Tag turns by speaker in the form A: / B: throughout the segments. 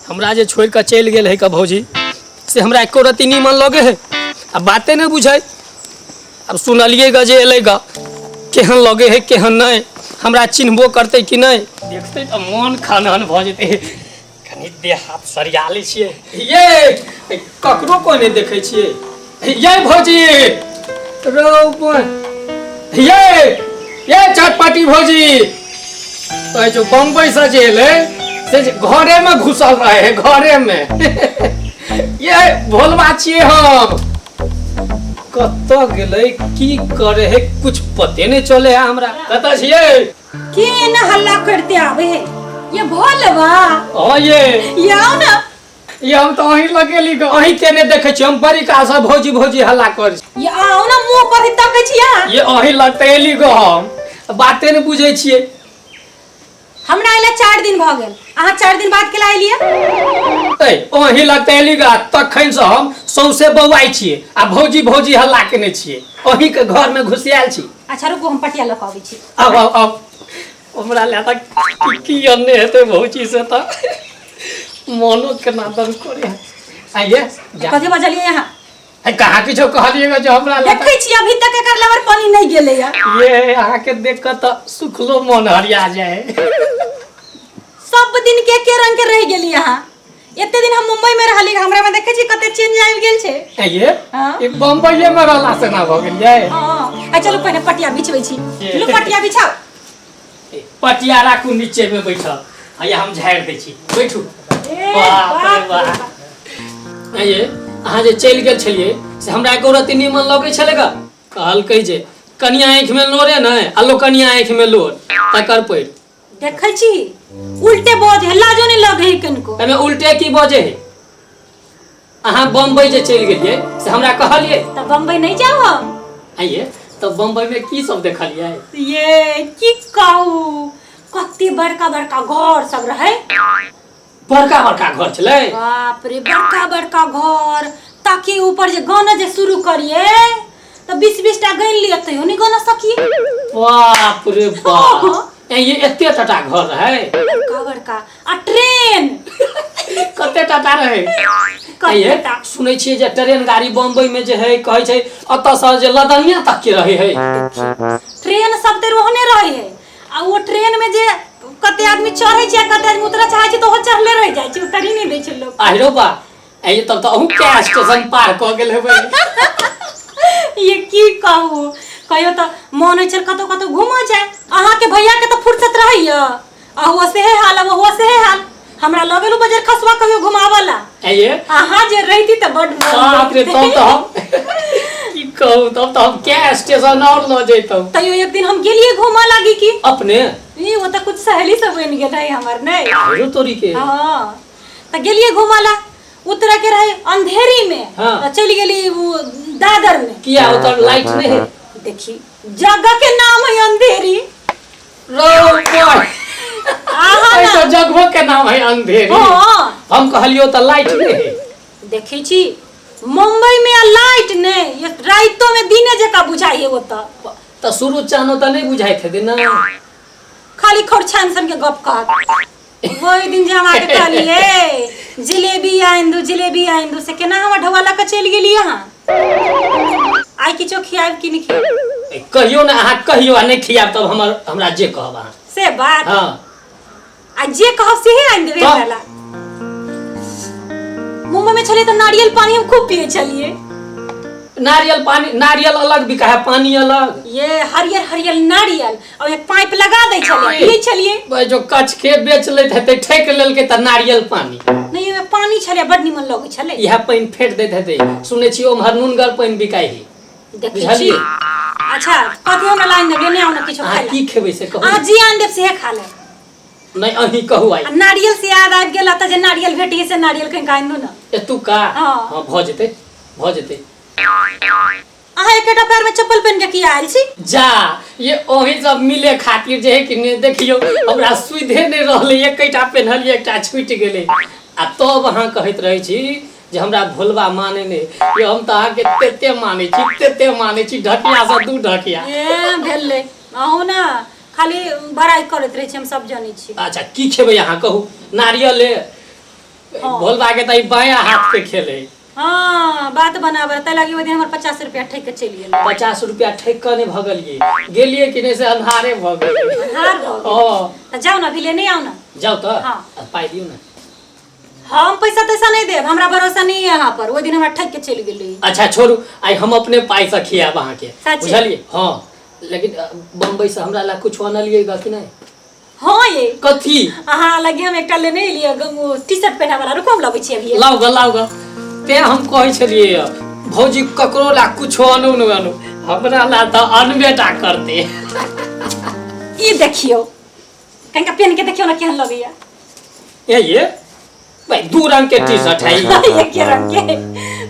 A: हमरा जे छोड़ि कऽ चलि गेल है का भौजी से हमरा एको रत्ती नीमन लगे है आ बाते नहि बुझै। आब सुनलियै ग जे एलै ग केहन लगे है केहन नहि, हमरा चिन्हबो करतै कि नहि, देखतै तऽ मोन खनहन भऽ जेतै। कनि देह हाथ सरिया लै छियै। ये ककरो कोइ नहि देखै छियै। ये भौजी रौ ये ये चटपटी भौजी कहै छौ बम्बई से जे एलै से जे घरे में घुसल रहे है घरे में। ये भोलवा छियै हम। कतऽ गेलै की करे है कुछ पते नहीं चले है हमरा। कतऽ छियै?
B: के एना हल्ला करते आवे है? ये भोलवा।
A: हाँ ये।
B: ये आओ ना।
A: ये हम तो अहीं लगेली ग, अहीं के नहीं देखे छी हम बड़ी काल से भौजी भौजी हल्ला कर।
B: ये आओ ना मुंह पर ही तकै छी अहाँ।
A: ये अहीं लगते एली ग हम बाते नहीं बुझै छियै।
B: हमरा अयला 4 दिन भऽ गेल, अहाँ 4 दिन बाद केला एलियै?
A: ए अहीं लगते एली ग, तखन से हम सौंसे बौआइ छियै आ भौजी भौजी हल्ला केने छियै, अहीं के घर में घुसियाल छी।
B: अच्छा रुकू हम पटिया लऽ कऽ अबै छी।
A: आब आब आब हमरा लए तऽ की की अनने हेतै भौजी से तऽ मोनो केना दन करे। आइये जा।
B: कथी बजलियै अहाँ?
A: है कहाँ किछो कहलियै जे हमरा लए तऽ-
B: देखै छी अभी तक एकर लेबर पानी नहि गेलै या।
A: ये अहाँके देख कऽ तऽ सुखलो मन हरिया जाए।
B: सब दिन के के रंग के रहि गेली अहाँ। एते दिन हम मुंबई में रहली, हमरा में देखै छी कते चेंज आबि गेल छै।
A: ये
B: हाँ।
A: ई बम्बईये में रहला से ना भऽ गेलियै।
B: हाँ आ चलू पहिने पटिया बिछबै छी।
A: ये।
B: लू पटिया बिछाउ।
A: ए, पटिया राखू नीचे में बैठल, हैया हम झाड़ि दै छी, बैठू।
B: ए,
A: बाप रे
B: बाप रे
A: बाप।
B: बाप।
A: ये अहाँ जे चलि गेल छलियै से हमरा एको रत्ती नीमन लगै छलै ग। कहलकै जे कनिया आँखि में लोरे नहि आ लोकनिया आँखि में लोर तकर पैर।
B: देखै छी उल्टे बजे है, लाजो नहीं लगे है कनको।
A: एमे उल्टे की बजे है? अहाँ बम्बई जे चलि गेलियै से हमरा कहलियै?
B: तऽ बम्बई नहीं जाउ हम।
A: आइये तऽ बम्बई में की सब देखलियै?
B: ये की कहू कते बड़का बड़का घर सब रहे।
A: बड़का बड़का घर छलै?
B: बाप रे बड़का बड़का घर, ताकि ऊपर जे गाना जे शुरू करिए तऽ 20-20 टा गनि लिअ तैयो नहि गाना सकिए।
A: बाप रे बाप। ए, ये एते टटा घर रहै?
B: बड़का बड़का आ ट्रेन
A: कते टटा रहै?
B: कते
A: ये,
B: टा?
A: सुनै छियै जे ट्रेन गाड़ी बम्बई में जे है कहै छै ओतऽ से जे लदनिया तक के रहै है।
B: ट्रेन सब तऽ ओहने रहै है आ ओ ट्रेन में जे कते आदमी चढ़ै छै आ कते आदमी उतरऽ चाहै छै तऽ ओहो चढ़ले रहि जाइ छै, उतरी नहि दै छै लोक।
A: आहिरो बा, ए तब तऽ अहूँ कै स्टेशन पार कऽ गेल हेबै।
B: ये की कहू कहियो तऽ मन होइ छै कतौ कतौ घूमऽ जाय। अहाँके भैया के तऽ फुर्सत रहैया, अहुओ सेहे हाल अहुओ सेहे हाल। हमरा लऽ गेलहुँ बजर खसुआ कहियो घुमाबऽ ला।
A: ए ये
B: अहाँ जे रहिती तऽ बड मोन
A: बाप रे, तब तऽ हम की कहू, तब तऽ हम कै स्टेशन और लऽ जैतहुँ।
B: तैयो एक दिन हम गेलियै घूमऽ लागी की
A: अपने?
B: ई ओ तऽ कुछ सहेली सब बनि गेल रहे हमर नहि।
A: आहिरो तोरी के।
B: हाँ तऽ गेलियै घूमऽ ला, उतरऽ के रहे अंधेरी में।
A: हाँ।
B: तऽ चलि गेली वो दादर में।
A: किया उतर लाइट नहीं है?
B: देखी जगह के नाम है अंधेरी।
A: रो बॉय।
B: आहा
A: एहि
B: ना।
A: तो जगहो के नाम है अंधेरी।
B: हाँ।
A: हम कहलियो तऽ लाइट नहीं है।
B: देखै छी मुंबई में आ लाइट नहीं, ये राइतो में दिने जकाँ बुझाइ है ओतऽ।
A: तऽ सूरज चानो तऽ नहीं बुझाइत हेतै ना।
B: खाली खोरछान सन के गप कहत। वही दिन जे हम आके कहलिए जिलेबी आइन दू, जिलेबी आइन दू, से केना हमर ढोआ लऽ कऽ चलि गेली अहाँ? आइ किछो खियाब कि नहि खियाब?
A: ए, कहियो ना अहाँ कहियो आ नहीं खियाब तब हमरा जे कहब अहाँ।
B: से बात।
A: हाँ।
B: आ जे कहब सेहे आनि देबै
A: तऽ?
B: हमरा ला। मुंबई में छलियै तऽ नारियल पानी हम खूब पियै छलियै।
A: नारियल पानी, नारियल अलग बिका है, पानी अलग।
B: ये हरियर हरियर नारियल और एक पाइप लगा दै छलियै, पियै छलियै।
A: भाई जो कच के बेच लैत हेतै, ठेक लेलकै तऽ नारियल पानी।
B: नहीं, ओहिमे पानी छलै, बड निमन लगै छलै।
A: इएह पानि फेट दैत हेतै। सुनै छी ओम्हर नुनगर पानि बिकाइ है।
B: देखै छी।
A: बुझलियै?
B: अच्छा, कथी हमरा लाइन देबै? नहि आउ ने किछो
A: अहाँ
B: खाइ ला।
A: की खेबै से कहू।
B: अहाँ जे आनि देब सेहे खा लेब।
A: नहीं अहीं कहू आई।
B: आ नारियल से याद आबि गेल तऽ जे नारियल भेटिए से नारियल कहीं आनि दू ने।
A: एतुका?
B: हाँ।
A: हाँ, भऽ जेतै, भऽ जेतै।
B: अहाँ एकेटा पैर में चप्पल पहिन के किया आयल छी?
A: जा, ये ओही सब मिले खातिर जे है कि ने देखियो हमरा सुधे नहीं रहलै, एकेटा पेन्हलियै एकटा छूटि गेलै। आ तब अहाँ कहैत रहै छी जे हमरा भोलबा माने नहि। ये हम तऽ अहाँके तेते मानै छी, तेते मानै छी, ढकिया से दू ढकिया।
B: ए भेलै, अहूँ ने खाली बड़ाई करैत रहै छी, हम सब जानै छी।
A: अच्छा की खेबै अहाँ कहू? नारियल ले।
B: हाँ।
A: भोलबा के तऽ ई बायां हाथ के खेल है।
B: हाँ, बात बनाबर तै लागी ओहि दिन हमर 50 रुपया ठकि के चलि गेल।
A: 50 रुपया ठकि कऽ नहि भगलियै, गेलियै कि नहि से अन्हारे भऽ गेलै।
B: हार भऽ गेल।
A: ओ।
B: तऽ जाउ ने, अभी लेने आउ ने।
A: जाउ तऽ।
B: हाँ।
A: आ पाइ दियौ ने।
B: हम पैसा तैसा नहीं देब, हमरा भरोसा नहीं है अहाँ पर। ओहि दिन हमरा ठकि के चलि गेलै।
A: अच्छा छोड़ू, आइ हम अपने पाइसँ खियाएब अहाँके।
B: सच्चे?
A: बुझलियै? हँ, लेकिन बम्बईसँ हमरा लए कुछो अनलियै ग कि नहि?
B: हाँ ये।
A: कथी?
B: अहाँ लगे हम एकटा लेने एलियै टी शर्ट पहिने वाला। रुको, हम लबै छी अभी।
A: लाउ ग, लाउ ग। तें हम कहै छलियै भौजी ककरो ला कुछो अनू न अनू, हमरा ला तऽ अनबे टा करते।
B: ई देखियौ, कनिका पेन के देखियौ ने, केहन लगैया।
A: ए ये भाई, दू रंग के टी शर्ट है ई।
B: एके रंग के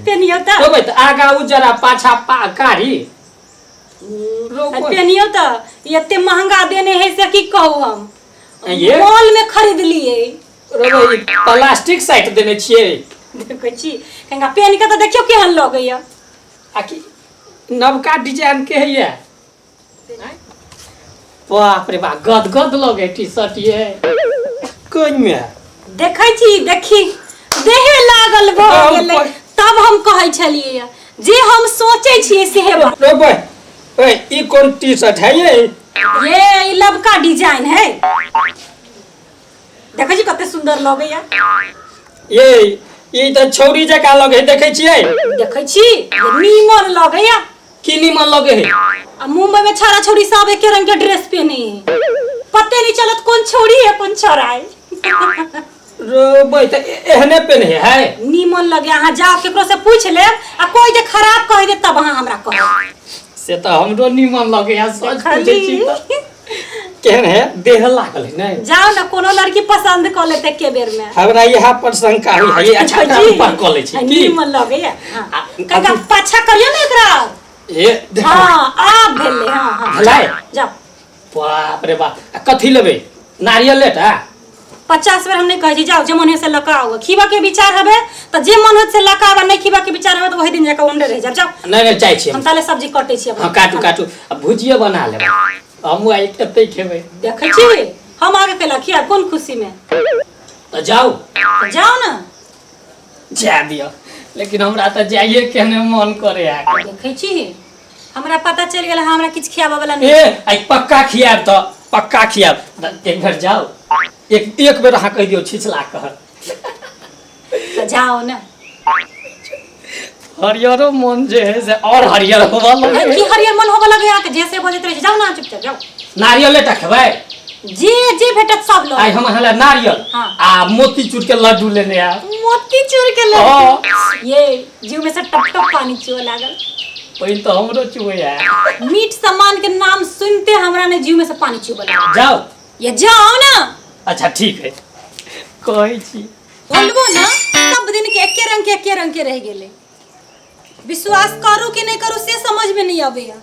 B: पेनियौ तऽ।
A: तो भाई तऽ आगा उज्जर आ पाछा पा कारी।
B: आ पेनियौ तऽ, ई एते महंगा देने है से की कहू हम।
A: ये?
B: मॉल में खरीद लिए।
A: रे भाई, ई प्लास्टिक साइट देने छियै।
B: देखै छी, कनिका पेन के तऽ देखियौ केहन लगैया।
A: आ की नवका डिजाइन के हैया? बाप रे बाप, गद गद लगे टी शर्ट ये कोन में।
B: देखै छी, देखी देहे लागल भऽ
A: हम
B: गेलै। तब हम कहै छलियै जे हम सोचै छियै सेहे बात।
A: रे भाई, ओए, ई कोन टी शर्ट है ये?
B: ये ई लबका डिजाइन है। देखै छी कते सुंदर लगैया।
A: ये ई तऽ छौरी जकाँ लगे है, देखै छियै?
B: देखै छी, ये नीमन लगैया।
A: की नीमन लगे है?
B: आ मुंबई में छौड़ा छौड़ी सब एके रंग के ड्रेस पहने है, पते नहीं चलत कौन छौड़ी है कौन छौड़ा है।
A: रे भाई, तऽ एहने पेन्हे है?
B: नीमन लगे। अहाँ जाओ, केकरो से पूछ लेब, आ कोई जे खराब कह दे तब अहाँ हमरा कहब।
A: से तऽ हमरो नीमन लगे है, सच पूछै छी तऽ।
B: खाली
A: केहन है, देह लागल है नहीं?
B: जाओ ना, कोनो लड़की पसंद कर लेते के बेर में।
A: हमरा यहाँ पर शंका हुई है। अच्छा, एकरा ऊपर कऽ लै छी की?
B: नीमन लगैया, हाँ।
A: आ-
B: कनिका पाछा करियो ने एकरा।
A: ए देखो।
B: हाँ, आब भेलै, हाँ हाँ।
A: भेलै?
B: जाओ।
A: बाप रे बाप, आ कथी लेबै? नारियल लेटा?
B: 50 बेर हम नहीं कहै छी, जाओ, जे मन है से लऽ कऽ आउ। खीबा के विचार हवे तऽ जे मन होत से लऽ कऽ आब, नहीं खीबा के विचार हवे तऽ वही दिन जाके ओंडे रह जाब। जाओ।
A: नहि नहि, जाइ छी
B: हम
A: हम।
B: ताले सब्जी कटै छी।
A: हाँ, काटू काटू, आ भुजिए बना लेबै, हमहूँ आइ कते खेबै।
B: देखै छी, हम आगे कैला खिया कोन खुशी में।
A: तऽ जाउ।
B: तऽ जाओ ने।
A: जा दिअ, लेकिन हमरा तऽ जाइए के नहि मन करे है।
B: देखै छी, हमरा पता चलि गेल, हमरा किछु खियाबऽ वाला नहि।
A: ए, आइ पक्का खियाब, तऽ पक्का खियाब। तऽ एक बेर जाउ, एक एक बेर अहाँ कहि दियौ छिछला कह।
B: तऽ जाओ ने।
A: हरियरो मन जे है से और हरियर होबऽ लगै।
B: की हरियर मन होबऽ लगे अहाँके? जे से बजैत रहै छै। जाउ ने, चुपचाप जाउ।
A: नारियले टा खेबै?
B: जे जे भेटत सब लऽ।
A: आइ हम अहाँ लए नारियल
B: हाँ।
A: आ मोतीचूर के लड्डू लेने आयब।
B: मोतीचूर के लड्डू? ये जीव में से टप टप पानी चुअ लागल।
A: पानि तऽ हमरो चुबैया।
B: मीठ सामान के नाम सुनते हमरा ने जीव में से पानी चुबऽ लागल।
A: जाउ।
B: ये जाओ ना।
A: अच्छा ठीक है, कहै छी।
B: बोलबो ना, सब दिन के एके रंग के, एके रंग के रह गेलै। विश्वास करू कि नहीं करू से समझ में नहीं अबैया।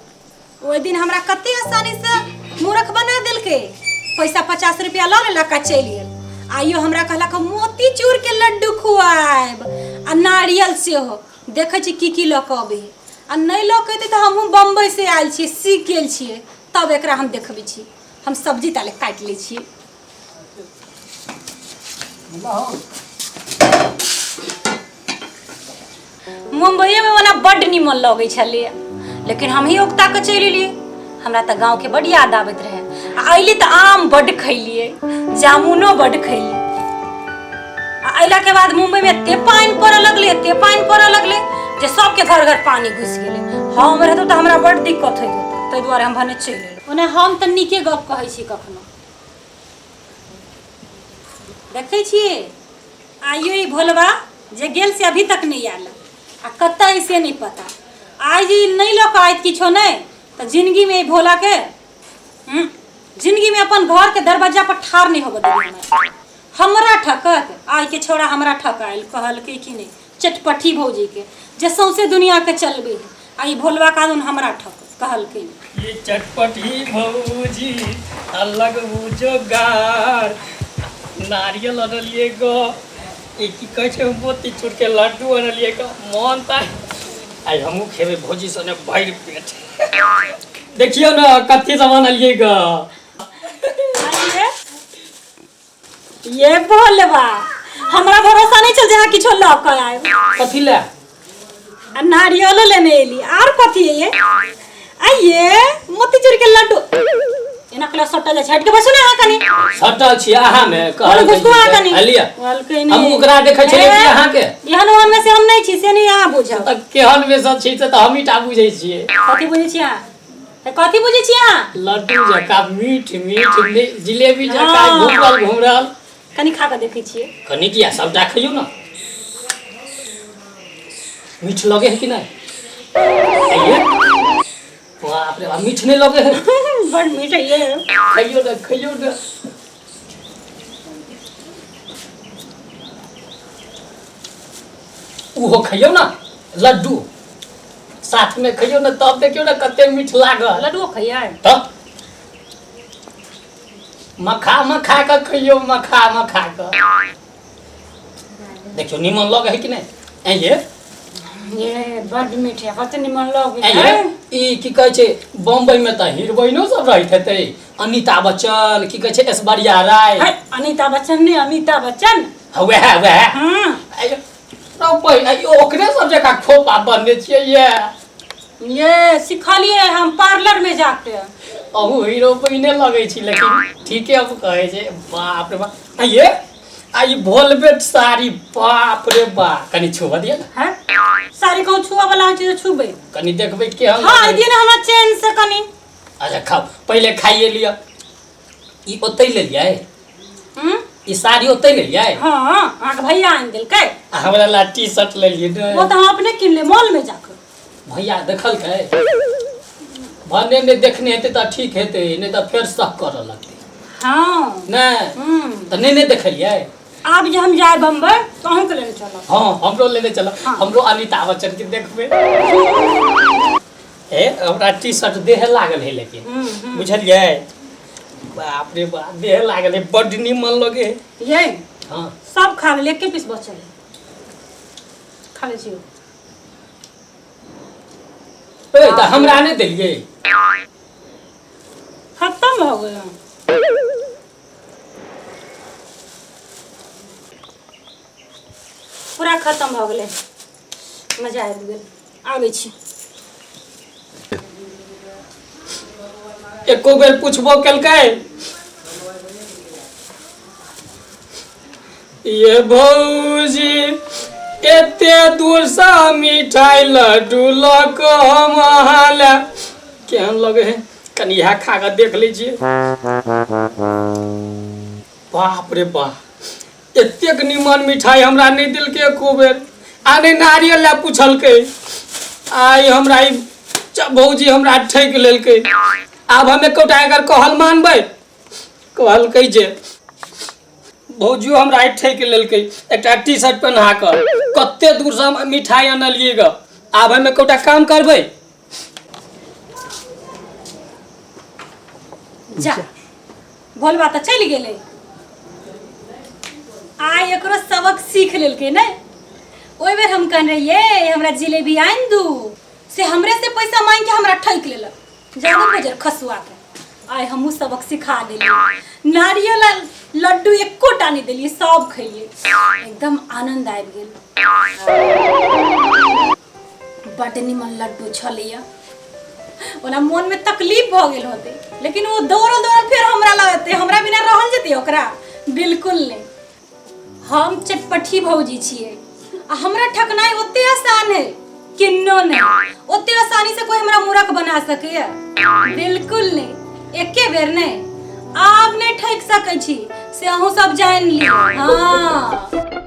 B: ओहि दिन हमरा कते आसानी से मूर्ख बना देलकै। पैसा 50 रुपया लऽ लेलक आ चलि गेल। आइयो हमरा कहलक मोतीचूर के लड्डू खुआएब आ नारियल सेहो। देखै छी की की लऽ कऽ अबै आ नहि लऽ कऽ एतै तऽ हमहूँ बम्बई से आयल छियै, सीख गेल छियै। तब एकरा हम देखबै छी। हम सब्जी ताले काटि लै छियै। मुम्बइए में ओना बड्ड निमन लगै छलैए, लेकिन हमही उकता कऽ चलि एलियै। हमरा तऽ गाँवके बड्ड याद आबैत रहै। आ अयली तऽ आम बड्ड खैलियै, जामुनो बड्ड खैलियै। आ अयलाके बाद मुम्बईमे एते पानि पड़ऽ लगलै, एते पानि पड़ऽ लगलै जे सबके घर घर पानि घुसि गेलै। हम रहितहुँ तऽ हमरा बड्ड दिक्कत होइत होत, ताहि दुआरे हम भने चलि एलहुँ। ओना हम तऽ नीके गप कहै छी कखनो। देखै छियै, आइयो ई भोलबा जे गेल से अभी तक नहि आयल आ कतऽ अइ से नहि पता। आइ जे ई नहि लऽ कऽ आयत किछो नहि तऽ जिनगीमे ई भोलाके जिनगीमे अपन घरके दरवाजा पर ठाढ़ नहि होबऽ देबै। हमरा ठकत आइके छौड़ा? हमरा ठकायल कहलकै कि नहि चटपटी भौजीके जे सौंसे दुनियाके चलबै है, आ ई भोलबा कानून हमरा ठकत कहलकै नहि।
A: ये चटपटी भौजी, अलग जोगार। नारियल अनलियै ग, ई की कहै छै, मोतीचूर के लड्डू अनलियै ग। मन तऽ आइ हमहूँ खेबै भौजी सने भरि पेट। देखियौ ने कथी सब अनलियै ग।
B: अरे ये भोलबा, हमरा भरोसा नहीं चल जे अहाँ किछो लऽ कऽ आयब।
A: कथी लए?
B: आ नारियलो लेने एली आर कथी है ये? आइये मोतीचूर के लड्डू एना कला सटल जाइ छै, हटि के बैसू ने अहाँ कनी।
A: सटल छी अहाँ मे।
B: बोलू
A: कहल
B: घुसकू अहाँ कनी।
A: लिअ।
B: कहलकै
A: हम
B: नहि।
A: ओकरा देखै छलियै कि अहाँके?
B: एहन ओहन में से हम नहीं छी से नहीं अहाँ बुझब।
A: तऽ केहन मे सँ छी से तऽ हमही टा बुझै छियै।
B: कथी बुझै छी अहाँ? तऽ कथी बुझै छी अहाँ?
A: लड्डू जकाँ मीठ मीठ जिलेबी जकाँ
B: हँ।
A: घुमरल घुमरल।
B: कनी खा कऽ देखै छियै।
A: कनि किया, सबटा खइयौ ने। मीठ लगे है कि नहीं? आइए, बाप रे बाप, मीठ नहीं लगे है?
B: बड़ मीठ है ये।
A: खइयो ने, खइयो ने। ओहो खइयो ने, लड्डू साथ में खइयो ने, तब देखियो ने कते मीठ लागल।
B: लड्डुओ खइयै?
A: तब मखा मखा कऽ खइयो, मखा मखा कऽ देखियो निमन लगे है कि नहीं। आइए।
B: ये बड मीठ है, कते निमन लगे
A: आइए।
B: है।
A: ई की कहै छै, बम्बई में तऽ हीरोइनो सब रहैत हेतै, अनिता बच्चन, की कहै छै, ऐश्वर्या राय।
B: है, अनिता बच्चन नहीं, अमिताभ बच्चन।
A: हाँ, वएह वएह।
B: हाँ।
A: आइयो, ओकरे सब जकाँ खोपा बन्ने छियै ये।
B: ये सिखलिए हम पार्लर में जाके।
A: अहू हीरो पहिने लगै छी, लेकिन ठीके हम कहै छै। बाप रे बाप, आइये, आ ई वोल्वेट साड़ी, बाप रे बाप, कनि छुबऽ दिअ ने।
B: है साड़ी कहूँ छुआ वाला होइ छै जे छुबै?
A: कनि देखबै केहन
B: हाँ।
A: लगै।
B: दिअ ने हमरा चैन से कनि।
A: अच्छा खाउ, पहिले खाइए लिअ। ई ओतै लेलियै?
B: हम्म?
A: ई साड़ी ओतै लेलियै?
B: हाँ, अहाँके भैया आनि देलकै।
A: आ हमरा ला टी शर्ट लेलियै ने?
B: वो तऽ हम अपने किनले मॉल में जाकर।
A: भैया देखलकै भने नहि देखने हेतै तऽ ठीक हेतै, नहि तऽ फेर शक करऽ लगतै।
B: हाँ।
A: नहि?
B: हम्म।
A: तऽ नहि नहि देखलियै।
B: आब जे हम जाय बम्बई तऽ अहूँके लेने चलब।
A: हाँ, हमरो लेने चलब।
B: हाँ।
A: हमरो अमिताभ बच्चन के देखबै। ए हमरा टी शर्ट देह लागल है लेकिन।
B: हम्म, हम्म।
A: बुझलियै, बाप रे बाप, देह लागल है, बड्ड निमन लगे है।
B: ये
A: हाँ।
B: सब खा लेलियै, एके पीस बचल है, खा लै छी।
A: ए तऽ हमरा नहि देलियै?
B: खत्म भऽ गेल। पूरा खत्म भऽ गेलै। मजा आबि गेल। आबै छी।
A: एको बेर पुछबो केलकै? ये भौजी, एते दूरसँ मिठाई लड्डू लऽ कऽ हम अहाँ लए। केहन लगे है? कनि इएह खा कऽ देख लै छियै। बाप रे बाप, एतेक निमन मिठाई हमरा नहि देलकै एको बेर आ नहि नारियल लए पुछलकै। आइ हमरा ई भौजी हमरा ठकि लेलकै। आब हम एकोटा एकर कहल मानबै? कहलकै जे भौजियो हमरा आइ ठकि लेलकै, एकटा टी शर्ट पहिना कऽ कते दूरसँ हम मिठाई अनलियै ग। आब हम एकोटा काम करबै?
B: जा, भोलबा तऽ चलि गेलै। आइ एकरो सबक सीख लेलकै। ने ओहि बेर हम कहने रहियै हमरा जिलेबी आनि दू, से हमरे से पैसा मांगि के हमरा ठकि लेलक। जानो बजर खसुआ के आइ हमहूँ सबक सिखा देलियै। नारियल आ लड्डू एकोटा नहि देलियै, सब खैलियै। एकदम आनंद आबि गेल। बड्ड निमन लड्डू छलैया। ओना मोन में तकलीफ भऽ गेल होते, लेकिन ओ दौड़ल दौड़ल फेर हमरा लगते, हमरा बिना रहल जेतै ओकरा? बिल्कुल नहि। हम चटपटी भौजी छियै आ हमरा ठकनाइ ओते आसान है किन्नो नहि। ओते आसानी से कोई हमरा मूर्ख बना सकैया? बिल्कुल नहि। एके बेर नहि, आब नहि ठकि सकै छी, से अहूँ सब जानि लिअ। हाँ।